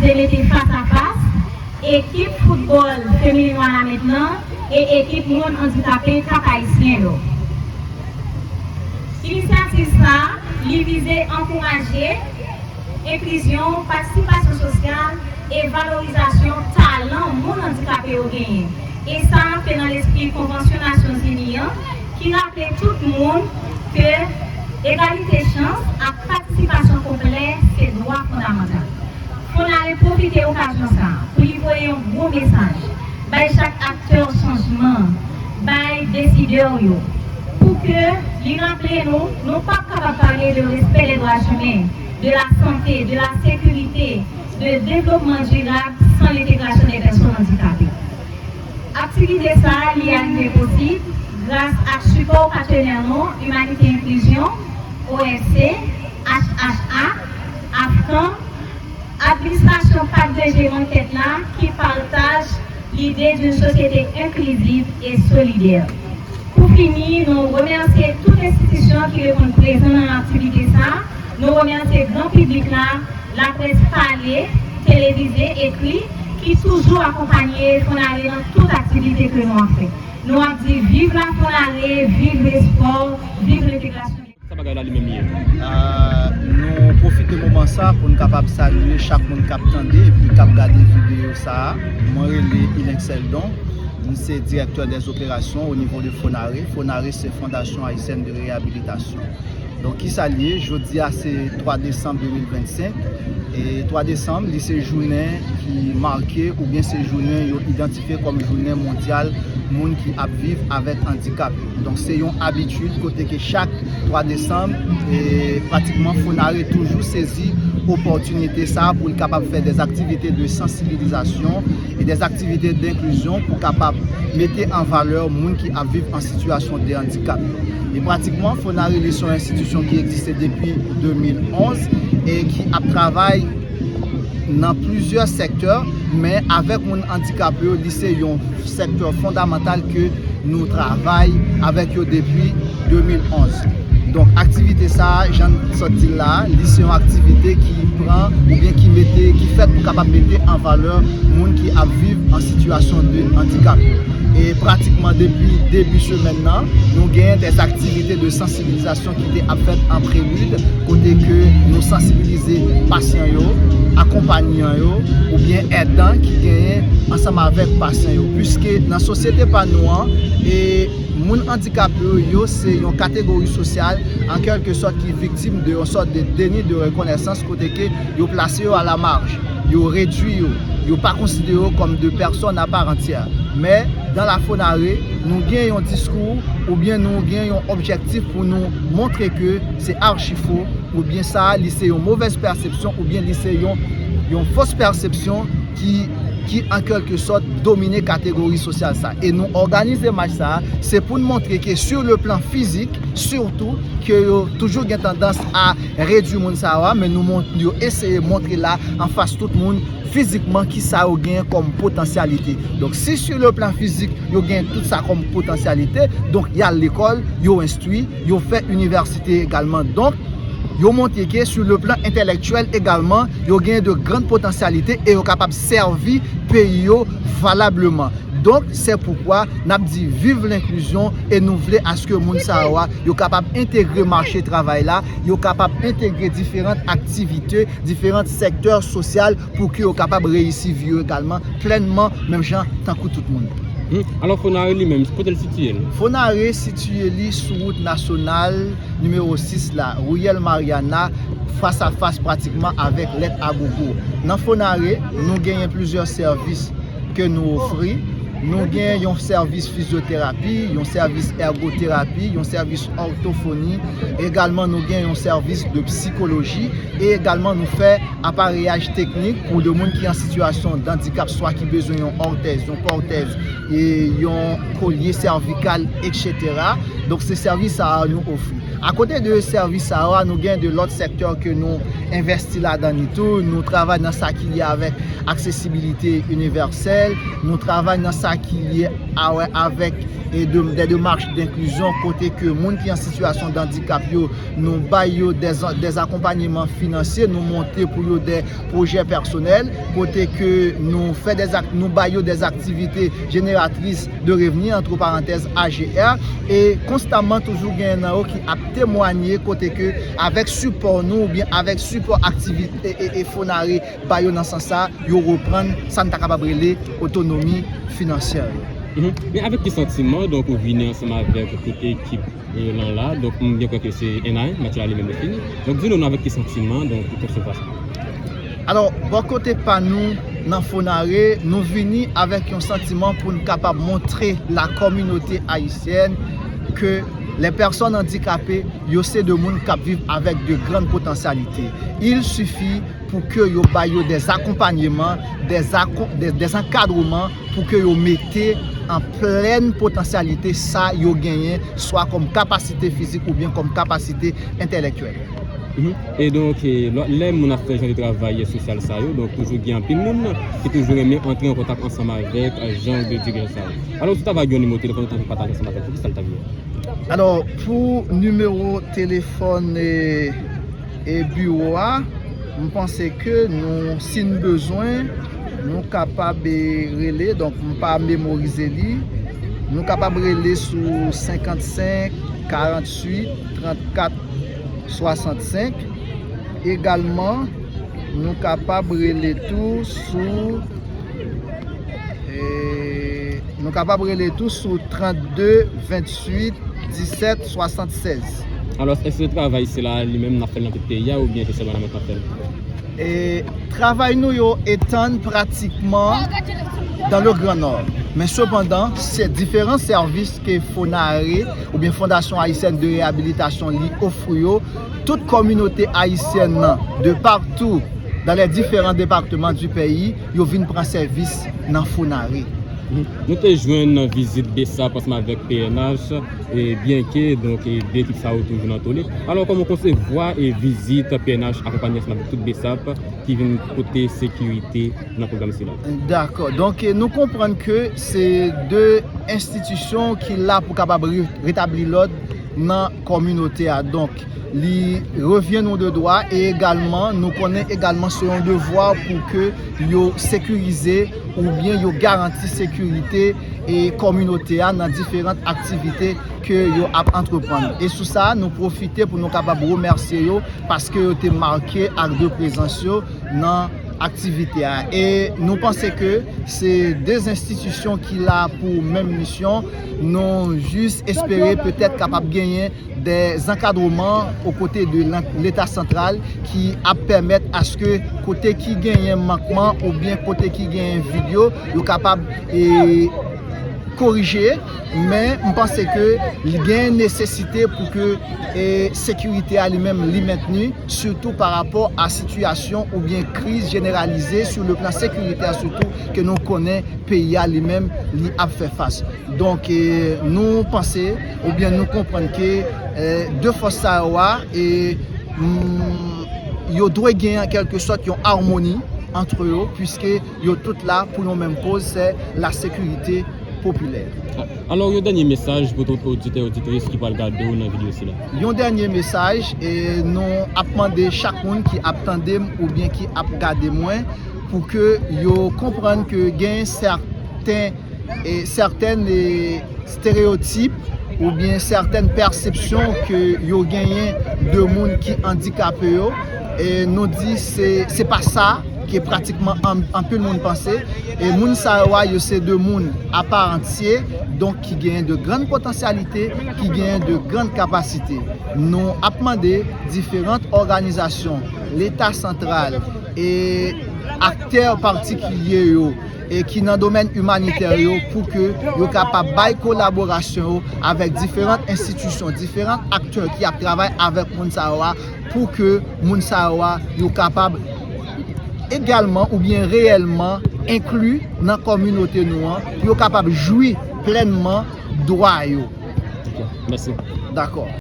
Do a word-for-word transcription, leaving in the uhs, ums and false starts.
te mete fas a fas ekip foutbòl feminen Wanament lan e ekip moun andikape Kap Ayisyen yo. Inisyativ sa a, li vize ankouraje enklizyon, patisipasyon sosyal e valorizasyon talan moun andikape yo genyen. E sa fè nan lespri Konvansyon Nasyonzini an, ki raple tout moun ke egalite chans ak patisipasyon konplè se dwa fondamantal. Fondare pwofite okazyon sa a pou li voye yon gwo mesaj, bay chak aktè chanjman, bay desidè yo, pou ke li raple nou, nou p ap kapab pale de respè dè dwa imen, de la sante, de la sekirite, de devlopman dirab san lentegrasyon dè pèsòn andikape. Aktivite sa a, li arive posib gras ak sipò patnè nou, Humanité Inclusion, O F C, H H A, AFCAN, Administrasyon Pak de Jeran Kèt la ki pataje lide d'une société inclusive et solidaire. Pou fini, nou remèsye tout enstitisyon ki reponn prezan nan aktivite sa a. Nou remèsye gran piblik la, laprès pale, televize, ekri, ki toujou akonpanye Fondare nan tout aktivite ke nou ap fè. Nou ap di viv la Fondare, viv lespò, viv lentegrasyon. Sa bagay la li menm ye. Ah, nou pwofite moman sa pou n kapab salye chak moun k ap tande epi k ap gade videyo sa a. Mwen rele Ilex Eldon. M se direktè dèzoperasyon o nivo de Fonare. Fonare se Fondation Haïtienne de Réhabilitation. Donk, kisa l ye? Jodi a se twa desanm de mil vennsenk. E twa desanm, li se jounen ki make oubyen se jounen yo idantifye kòm jounen mondyal moun ki ap viv avèk andikap yo. Donk, se yon abitid kote ke chak twa desanm, e, pratikman Fonare toujou sezi opòtinite sa a pou l kapab fè dè aktivite de sansibilizasyon e dè aktivite denklizyon pou kapab mete an valè moun ki ap viv an sitiyasyon de andikap yo. E pratikman, Fonare li se yon enstitisyon ki egziste depi de mil onz e ki ap travay nan plizyè sektè, men avèk moun andikape yo, li se yon sektè fondamantal ke nou travay avèk yo depi de mil onz. Donk, aktivite sa a, jan n sot di l la a, li se yon aktivite ki pran oubyen ki mete, ki fèt pou kapab mete an valè moun ki ap viv an sitiyasyon de andikap yo. E pratikman depi debi semèn nan, nou genyen dè aktivite de sansibilizasyon ki te ap fèt an prelid, kote ke nou sansibilize pasyan yo, akonpanyan yo, oubyen èdan ki genyen ansanm avèk pasyan yo. Piske nan sosyete pa nou an, e moun andikape yo, yo se yon kategori sosyal, an kèlke sòt, ki viktim de yon sòt de deni de rekonesans, kote ke yo plase yo a la maj, yo redui yo, yo pa konsidere yo kòm de pèsòn a pa antyè. Men, dan la Fonare, nou gen yon diskou oubyen nou gen yon objektif pou nou montre ke se achi fo, oubyen sa a, li se yon movèz pèsepsyon, oubyen li se yon, yon fos pèsepsyon ki, ki an kèlke sòt domine kategori sosyal sa. E nou òganize mach sa a, se pou n montre ke sur le plan fizik, sitou, ke yo toujou gen tandans a redui moun sa yo a, men nou mont-, yo eseye montre la an fas tout moun fizikman kisa yo genyen kòm potansyalite. Donk, si sur le plan fizik, yo genyen tout sa kòm potansyalite, donk, y al lekòl, yo enstwi, yo fè inivèsite egalman. Donk, yo montre ke sur le plan entèlektyèl egalman, yo genyen de grann potansyalite e yo kapab sèvi peyi yo valableman. Donk, se poukwa n ap di viv lenklizyon e nou vle aske moun sa yo a, yo kapab entegre mache travay la, yo kapab entegre diferan aktivite, diferan sektè sosyal pou ke yo kapab reyisi vi yo egalman, plènman, menm jan tankou tout moun. Hmm. Alò, Fonare li menm, kote l sitiye l? Fonare sitiye li sou wout nasyonal nimewo sis la, riyèl Mariana, fas a fas pratikman avèk Lèt Agogo. Nan Fonare, nou genyen plizyè sèvis ke nou ofri. Nou gen yon sèvis fizyoterapi, yon sèvis ègoterapi, yon sèvis òtofoni. Egalman, nou gen yon sèvis de psikoloji. E egalman, nou fè apareyaj teknik pou de moun ki an sitiyasyon dandikap, swa ki bezwen yon òtèz, yon pwotèz, e yon kolye sèvikal, etsetera. Donk, se sèvis sa a nou ofri. Akote de sèvis sa yo a, nou gen de lòt sektè ke nou envèsti ladan li tou. Nou travay nan sa ki lye avèk aksesibilite inivèsèl, nou travay nan sa ki lye a wè avèk e de, des démarches d'inclusion, kote ke moun ki an sitiyasyon de andikap yo, nou bay yo des, des accompagnements financiers, nou monte pou yo des projets personnels, kote ke nou fè des, nou bay yo des activités génératrices de revenus, entre parenthèses A G R, e konstamman toujou gen nan yo ki ap temwanye kote ke avèk sipò nou oubyen avèk sipò aktivite e, e, e Fonare ba yo nan sans sa, yo reprann sa n ta kapab rele otonomi finansyè yo. Mhm. Men avèk ki santiman, donk, ou vini ansanm avèk tout ekip, e, lan la? Donk, m byen kwè ke se N A, match la li menm li fini. Donk, di nou, nou avèk ki santiman, donk, ou te resevwa sa? Alò, bò kote pa nou, nan Fonare, nou vini avèk yon santiman pou n kapab montre la communauté haïtienne que les personnes handicapées, yo se de moun k ap viv avèk de grann potansyalite. Il suffit pou ke yo ba yo des accompagnements, des, acco- des, des encadrements pou ke yo mete an plèn potansyalite sa yo genyen, swa kòm kapasite fizik oubyen kòm kapasite entèlektyèl. Mhm. E donk, e, lò- lè moun ap fè jan de travay sosyal sa yo, donk toujou gen anpil moun ki toujou renmen antre an kontak ansanm avèk, e, jan de dirijan sa yo. Alò, si w ta va gen yon nimewo telefòn ou ta vle pataje ansanm avèk nou, ki sa l ta vle? Alò, pou nimewo telefòn, e, e biwo a, m panse ke nou, si n bezwen, nou kapab, e, rele, donk m pa memorize li, nou kapab rele sou senkannsenk, karannwit, trannkat, swasannsenk. Egalman, nou kapab rele tou sou, e, nou kapab rele tou sou trannde, vennwit, disèt, swasannsèz. Alò, èske travay sila li menm n ap fè l nan tout peyi a oubyen se sèlman nan Mèt n ap fè l? E, travay nou yo etann pratikman dans le Grand Nord. Men sepandan, se diferan sèvis ke Fonare oubyen Fondasyon Ayisyèn de Reyabilitasyon li ofri yo, tout kominote ayisyèn nan, de partou, dans les différents départements du pays, yo vin pran sèvis nan Fonare. Nou te jwenn vizit BSAP ansanm avèk P N H, e byenke, donk, e de ekip sa yo toujou nan tole. Alò, kòman w konsevwa e vizit P N H akonpanye ansanm avèk tout BSAP ki vin pote sekirite nan pwogram sila? Dakò. Donk, e nou konprann ke se de enstitisyon ki la pou kapab re- retabli lòd nan kominote a. Donk, li revyen nou de dwa e egalman, nou konnen egalman se yon devwa pou ke yo sekirize oubyen yo garanti sekirite e kominote a nan diferan aktivite ke yo ap antreprann. E sou sa, nou pwofite pou nou kapab remèsye yo paske yo te make ak de prezans yo nan aktivite a. E nou panse ke se de enstitisyon ki la pou menm misyon. Nou jis espere petèt kapab genyen de ankadreman o kote de lan- Leta santral ki ap pèmèt aske kote ki genyen mankman oubyen kote ki genyen vid yo, yo kapab, e, korije, men m panse ke li gen nesesite pou ke, e, sekirite a li menm li mentni, sitou pa rapò a sitiyasyon oubyen kriz jeneralize sou le plan sekiritè sitou ke nou konnen peyi a li menm li ap fè fas. Donk, e, nou panse oubyen nou konprann ke, e, de fòs sa yo a, e, mm, yo dwe gen an kèlke sòt yon amoni ant yo, piske yo tout la pou yon menm koz, se la sekirite popilè. Alò, yon dènye mesaj pou tout oditè, oditris ki pral gade w nan videyo sila. Yon dènye mesaj, e nou ap mande chak moun ki ap tande m oubyen ki ap gade mwen pou ke yo konprann ke gen sèten, e sètèn, e estereyotip oubyen sètèn pèsepsyon ke yo genyen de moun ki andikape yo. E nou di se, se pa sa ke pratikman an- anpil moun panse. E moun sa yo a, yo se de moun apa antye, donk ki genyen de grann potansyalite, ki genyen de grann kapasite. Nou ap mande diferan òganizasyon, Leta santral e aktè patikilye yo, e ki nan domèn imanitè yo, pou ke yo kapab bay kolaborasyon yo avèk diferan enstitisyon, diferan aktè ki ap travay avèk moun sa yo a, pou ke moun sa yo a, yo kapab egalman oubyen reyèlman enkli nan kominote nou an, pou yo kapab jwi plènman dwa yo. Ok, mèsi. Dakò.